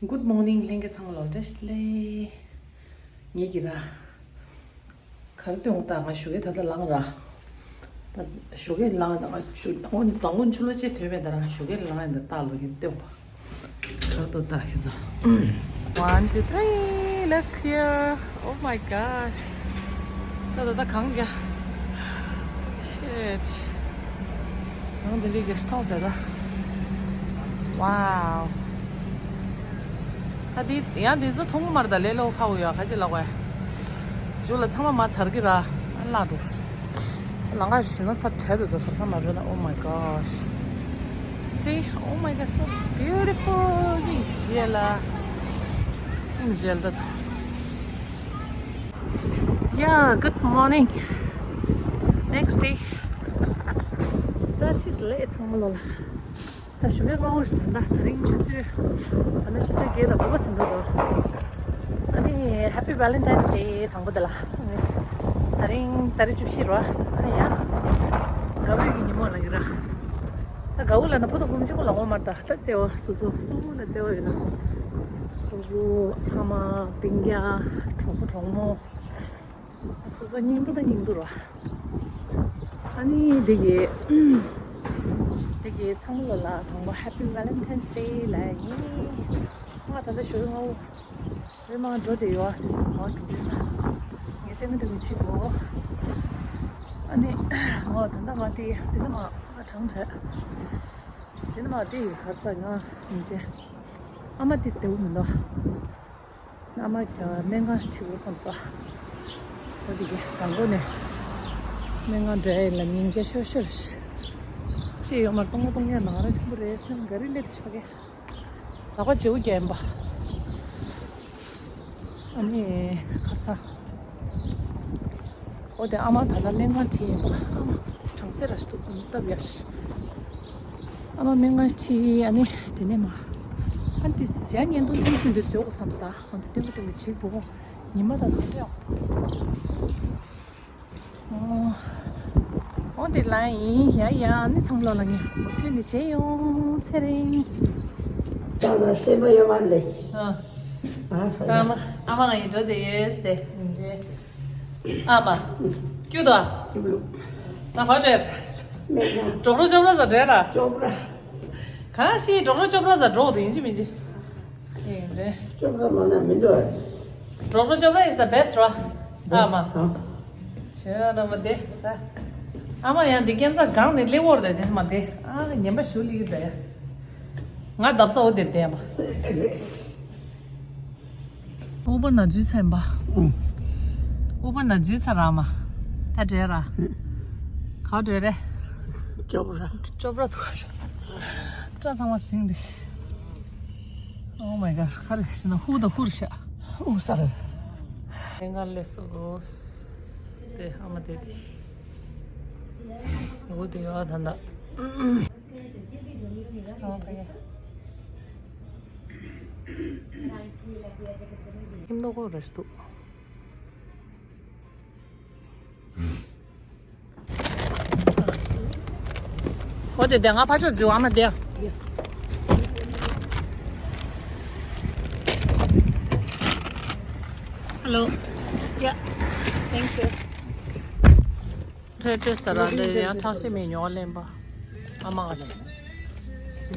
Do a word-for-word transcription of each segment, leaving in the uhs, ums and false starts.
Good morning ལྷན་རྒྱས་ཚང་མ་ལ་བཀྲ་ཤིས་བདེ་ལེགས། ངེད་ཀྱི་ར། ག་རེ་སྟོན་འོང་ད། ང་ཞོགས་ཀས་ད་ལྟ་ལངས་ར། ད་ཞོགས་ཀས་ལངས་ད་ང་ཞོགས་ད་ང་དགོང་དགོང་ཆུ་ལོག་ཅེས་ཐོན་མེད་ད་ར། ཞོགས་ཀས་ལངས་ཡིན་ད་ལྟ་ལོ་གིན་སྟོན། ག་རེ་ལྟོས་ད་ཁྱེད་ཚོ། One, two, three, look here. Oh my gosh. ད་ད་ད་གང་ག Shit. ཡང་འདི་འདྲའི་གེ་སི་ཊི་ཧའུ་སི་ཟེར་ད། Wow. ཨ་འདི་ཡང་འདི་ཚོ་མཐོང་གི་མ་རེད་ད། ལས་སླ་པོ་ཧ་གོ་ཡ་ག་ཅི་ལབ་དགོས་ཡ། མཇུག་ལ་ཚང་མ་མ་ཚར་གི་ར། ཨ་བརླག་འགྲོ། ལམ་ཁ་ཞིག་ན་ས་བྲལ་འདུག་ད་ས་ས་མ་འགྲོ་ན། Oh my gosh. See? Oh my God, so beautiful. ཡིན་ཞེས་ལ། ཡིན་ཞེས་ལ་ད། Yeah, good morning. Next day. བཀྲ་ཤིས་བདེ་ལེགས་ཚང་མ་ལོ་ལ། ད་ཞོགས་ཀས་སྔ་པོ་ཞིག་ད་ད་རིང་ཆུ་ཚོད། ད་ནི་ཆུ་ཚོད་བརྒྱད་དང་དགུ་པ་ཟིན་འགྲོ་འདུག་ཨ་ནི་Happy Valentine's Day དང་པོ་དེ་ལ། ཨ་ནི་ད་རིང་ཏ་རིག་བཅུ་བཞི་རེད་བ། ཨ་ནི་ཡང་དགའ་བོའི་གི་ཉིན་མོ་ལ་ཡིན་ར། ད་དགའ་བོ་ལ་ན་བུ་དང་བུ་མོ་གཅིག་པོ་ལ་འོང་མ་རེད་ད། ད་བརྩེ་བ་སོ་སོ་སོ་སོ་ལ་བརྩེ་བ་ཡོད་ན། ཕྲུ་གུ། ཕ་མ། སྤུན་ཀྱག་གྲོགས་པོ་གྲོགས་མོ། སོ་སོ་སྙིང་པོ་དང་སྙིང་པོ་རོ། ཨ་ནི་འདི་གི་འདི་གི་ཚང་མ་ལོ་ལ་དང་པོ་Happy Valentine's Day ལ་ཡིན། ང་ད་ལྟ་ཞོགས་སྔ་པོ་རེད་མ་འགྲོ་བསྡད་ཡོད། ཨ་ནི་ག་པར་འགྲོ་དགོས་ན་ངས་ལྟད་མོ་ལྟ་མོ་བྱེད་དགོས། ཨ་ནི་ང་ད་ལྟ་ང་དེ་དེ་ནི་མ་ང་གྲང་འདྲ། དེ་ནི་མ་དེ་ཡི་གར་ས་ང་ཡིན་ཅེ། ཨ་མ་དེ་བདེ་པོ་མི་འདུག་ཨ་མ་ག་སྨན་ཁང་ཁྲིད་དགོས་བསམ་སོང་། འོ་དེ་གི་དང་པོ་ནས་སྨན་ཁང་འགྲོ་ཡ་ཡིན་ལ་ཉིན་བརྒྱ་ཤོར་ཤོར་ཅི་ཡོད་མར་གཏོང་མ་གཏོང་ཡ་ནང་ར་ཆེན་པོ་རེད་སེམས་ག་རེ་སླེབས་ཏེ་ཤི་བ་གི་ལག་པ་བརྗེ་པོ་རྒྱག་ཡིན་པ། ཨ་ནི་ཁ་ས། འོ་དེ་ཨ་མ་ད་ལྟ་སྨན་ཁང་ཁྲིད་ཡིན་པ། ཨ་མ་དེ་གྲང་སེ་ར་ཞིག་འདུག་སྟབས་ཡག་ཤི། ཨ་མ་སྨན་ཁང་ཁྲིད་ཨ་ནི་དེ་ནས་མ། ཨ་དེ་ཟས་བརྙན་ཐུང་ཐུང་ཐུང་དེ་བཟོ་དགོས་བསམ་ས། འོ་དེ་སྟོན་པ་སྟོན་པ་བྱེད་དགོས། ཉི་མ་དང་ནང་འདྲེས་འོག་ཏུ། འོ་འདི་ལ་ཡིན་ཡ་ཡ་ནི་ཚང་ལོ་ལ་ངས་མུ་མཐུད་ནས་བྱེད་ཡོང་ཚེ་རིང་། ད་ང་སེམས་པ་ཡོད་མ་རེད། ཨ། ཨ་ཨ་མ་ཨ་མ་ང་ཡི་འགྲོ་དེ་ཡོད་སྟེ་ཡིན་ཅེ། ཨ་མ། ཀྱུ་དོ། ཀྱུ་ལུ། ང་ཕར་བྲེལ། མེད་ན། ཌོག་ཊར་ཅོབ་ར་ས་འགྲོ་ར། ཅོབ་ར། གང་ཞིག་ཌོག་ཊར་ཅོབ་ར་ས་འགྲོ་དེ་ཡིན་ཅི་མིན་ཅི། ཡིན་ཅི། ཅོབ་ར་མ་ན་མི་འདུག་ཌོག་ཊར་ཅོབ་ར་is the best ར། ཨ་མ། ཨ། ཆེ་ན་མ་དེ། ཨ་མ་ཡང་འདི་ཀན་སར་གང་ནས་སླེབས་འོར་དེ་དེ་མ་དེ། ཨ་ངན་པ་ཞུ་ལི་གི་དེ། ང་བརྡབ་ས་འོ་དེ་དེ་མ། ཨུ་བར་ན་འཛུལ་ཚར་ཡིན་པ། ཨུ་བར་ན་འཛུལ་ཚར་ར་མ། ད་བྲེལ་ར། ག་བྲེལ་རེད། ཅོབ་ར། ཅོབ་ར་ཐུག་ར། སྐྲ་ཚང་མ་ཟིང་འདི། Oh my god ག་རེ་ཟེར་ན་ཧུ་དང་ཧུར་ཤ། ཨུ་ས་རེད། ངས་ང་ལས་སོ་གོས། དེ་ཨ་མ་དེ་དེ། འུ་དེ་ཡོད་ད་ད། ཨོ་ཁེ། ཁྱིམ་ནོ་གོ་རེ་སྟུ། འོ་དེ་དེ་ང་ཕ་ཆོས་འཛུལ་ཨ་མ་དེ། Hello. Yeah. Thank you. ཁྲེ་ཁྲེ་ས་ར་འདི་ཡང་ཁྲང་སེ་མི་ཉོ་ལེན་པ། ཨ་མ་ང་ཞིག་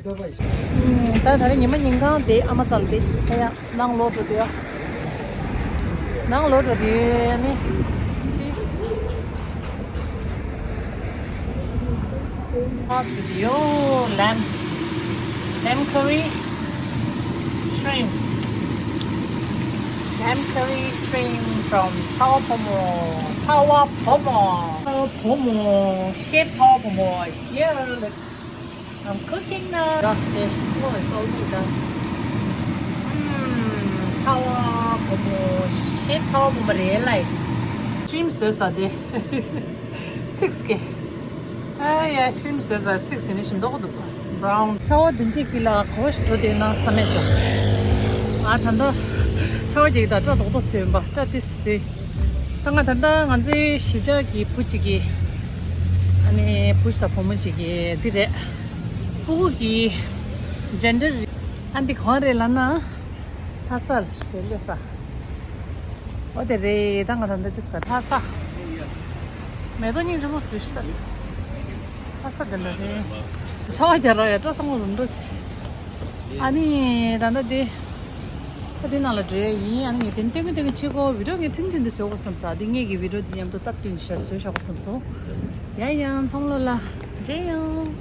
ད་ད་རེས་ཉི་མ་ཉིན་གང་དེ་ཨ་མ་ཟལ་དེ་ད་ཡ་ནང་ལོག་འགྲོ་དེ་ཡ། ནང་ལོག་འགྲོ་དེ་ནི། How's with you? Lamb, lamb curry, shrimp. Lamb curry, shrimp from ཚ་བ་བུ་མོ། ཚ་བ་བུ་མོ། ཚ་བ་བུ་མོ། Chef ཚ་བ་བུ་མོ is here. I'm cooking now. ར་དེ་ངོ་སོ་ལུ་ད། ཚ་བ་བུ་མོ། Chef ཚ་བ་བུ་མོ་རེད་ལ། Shrimp བཟོས་ས་དེ། ཚིགས་ཀྱི། ཨ་ཡ་shrimp བཟོས་ས་ཚིགས་ཟིན་ནི་ཞིམ་མདོག་གོ་འདུག brown ཆར་པ་བདུན་ཅུ་གི་ལ་གོ་ཞིག་འགྲོ་དེ་ན་ས་མེད་ཅོ། ང་ད་ལྟ་ཆར་པ་རྒྱག་ད་སྐྲ་རྡོག་རྡོག་བཟོས་ཡིན་པ་སྐྲ་ཏི་བཟོས། ད་ང་ད་ལྟ་ང་ཚོའི་གཞིས་ཆགས་ཀྱི་བུ་གཅིག་གི་ཨ་ནི་བུ་ས་བུ་མོ་གཅིག་གི་འདི་རེད། ཕྲུ་གུ་གི་gender ཨ་འདི་གང་རེད་ལབ་ན། ལྷ་ས་རེད་དེ་ལྷ་ས། འོ་དེ་རེད། ད་ང་ད་ལྟ་དེ་སུ་ལྷ་ས། མེ་ཏོག་སྙིང་རྗེ་མོ་བཟོས་ཤག་ལྷ་ས་དེ་འདྲ་རེད། ཆར་པ་རྒྱག་ར་ཡ་སྐྲ་ཚང་མ་རུམ་འགྲོ་བྱས། ཨ་ནི་ད་ལྟ་དེ། ད་དེ་ནང་ལ་འགྲོ་ཡ་ཡིན། ཨ་ནི་ངས་དེ་ནི་སྟོན་གི་སྟོན་གི་ཕྱི་གོ་བི་ཌི་ཡོ་ངས་ཐུང་ཐུང་དུ་བཟོ་དགོས་བསམ་ས། དེ་ངས་ཀྱི་བི་ཌི་ཡོ་དེ་མཉམ་དུ་སྟབས་བསྟུན་བྱས་བཟོས་བཞག་དགོས་བསམ་སོང་། ཡ་ཡང་ཚང་མ་ལོ་ལ་མཇལ་ཡོང་།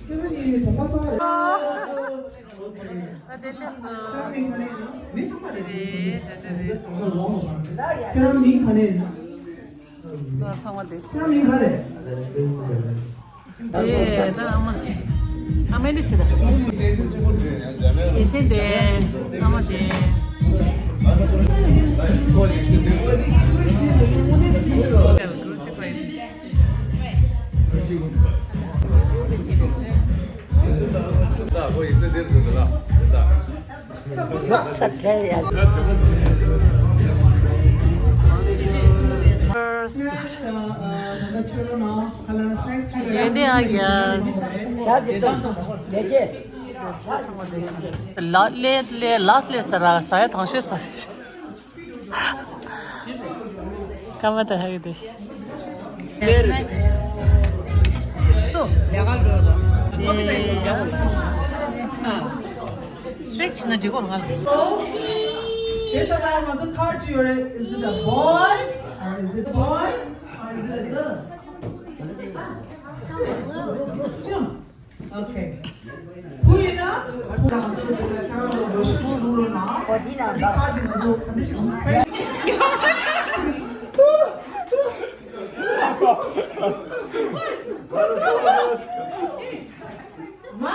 ཁྱེད་རང་མིང་ག་རེ་རེད། ཁྱེད་རང་མིང་ག་རེ་རེད། ད་ཨ་མ། ཨ་མ་འདི་ཆེ་ད། ཡིན་ཆེན་དེ། ཨ་མ་དེ། ཡོན་ཏན་ཨ་ཡ། ལ་ལས་ལས་ལས་ལས་ས་ར་ས་ཡ་དང་ཤོས་ས་རེད། ཀ་མ་ད་ཧ་གི་དེ། སོ། ཡ་ག་འགྲོ་ར། སི་ཊི་རེག་བྱས་ན་འགྲིག་གོ་ང་ལ། དེ་ལྟར་ང་ཚོ་ཐག་གཅོད་ཡོད་རེད། Is it a boy or is it a boy or is it a girl? Okay. བུ་ཡིན་ན། བུ་ལ་ང་ཚོ་དེ་ལ་ཁྱེད་རང་ཚོ་འགྲོ་ཤོག་ཅིག་གནང་རོགས་གནང་། འདི་ཁ་དེ་ང་ཚོ་ག་འདྲ་ཞིག་ལ་ཕན། མ་མ་མ་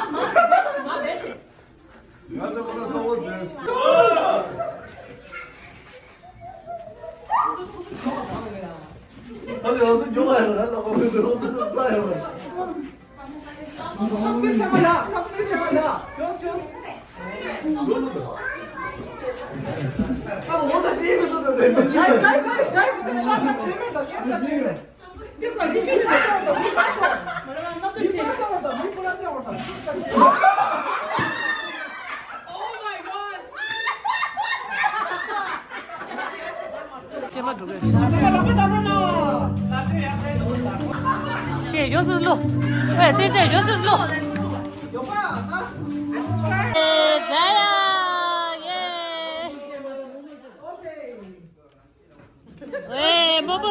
རེད། ང་ཚོ་ཁོ་རང་གཙོ་བོ་ཟེར། ད་ནི་ང་ཚོ་མགྱོགས་པ་ཡོད་ན་ལ་ཁོ་རང་ཚོ་ཁོ་ཚོ་རྩ་ཡོད་པ། ཁ་ཕྱེ་མ་ལ། ཁ་ཕྱེ་མ་ལ། ཡོངས་ཡོངས། ལོ་ལོ་ལོ། ད་ལོ་ཚ་ཅི་མི་ཐུབ་ད་དེ་མི་ཅི། Guys, guys, guys, guys, ད་ཤ་ཁ་ཕྱེ་མེད་ད། ཤ་ཁ་ཕྱེ་མེད། ཡོངས་སུ་ལོ། ཨེ་དེ་ཅག་ཡོངས་སུ་ལོ། ཨེ་ཇ་ཡ། ཡེ། ཨེ་མོ་པོ་ལ།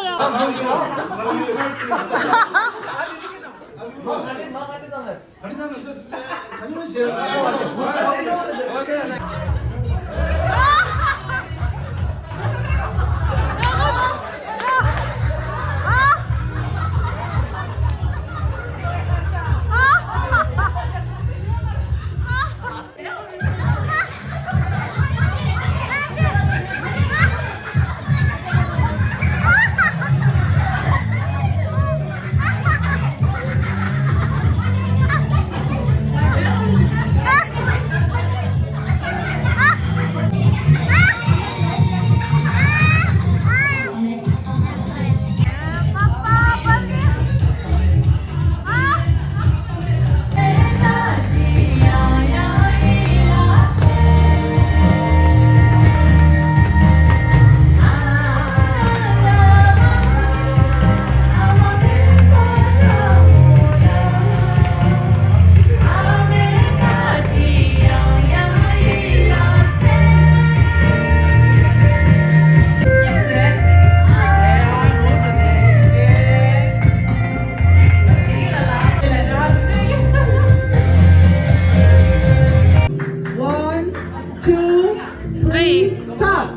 One, two, three, start.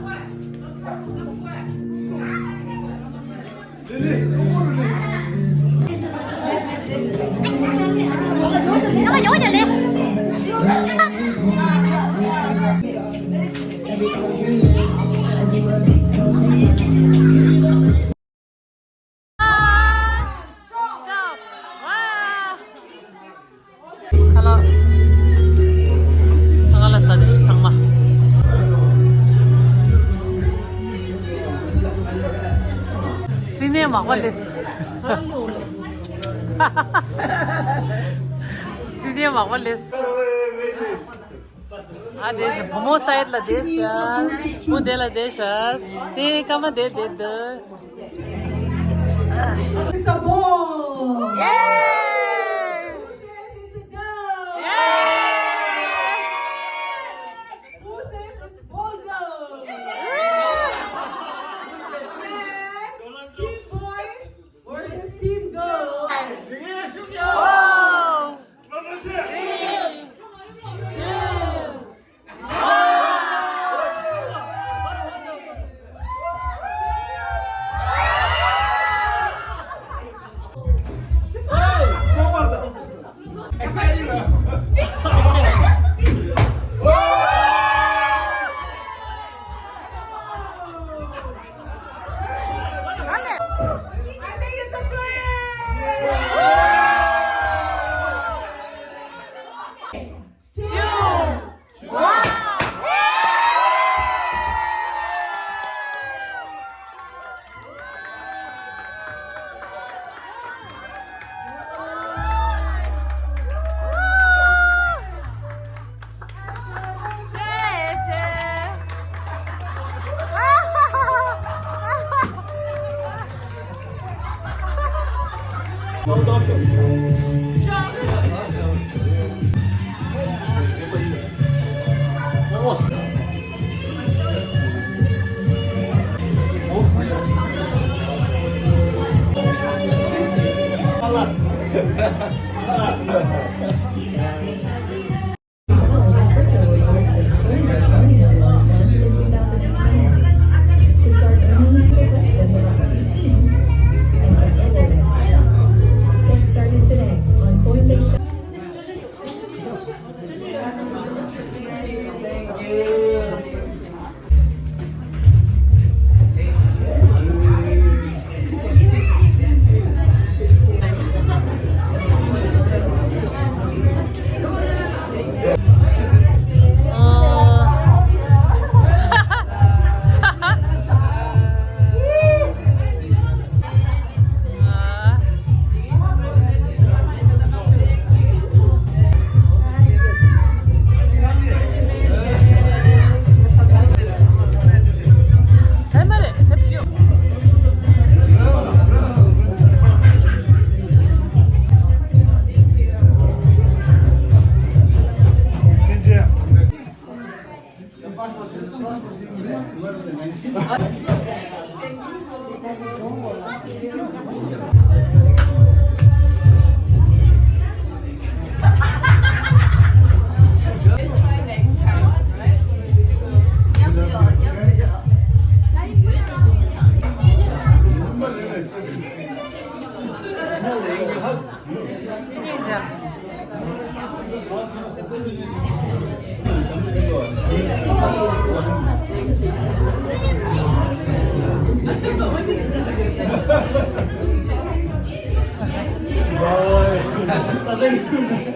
ཁ་ལག་ཁ་ལག་ཟ་དེ་ཚང་མ། སི་ནེ་མག་པ་ལེས། སི་ནེ་མག་པ་ལེས། ཨ་དེ་བཞིན་བུ་མོ་སའིད་ལ་དེ་བཞིན་བུ་དེ་ལ་དེ་བཞིན་དེ་སྐར་མ་དེ་དེ་འདུག It's a ball! Yay! Who says it's a girl? Yay! Who says it's ball girl? Team boys versus team girls. Oh! Bye.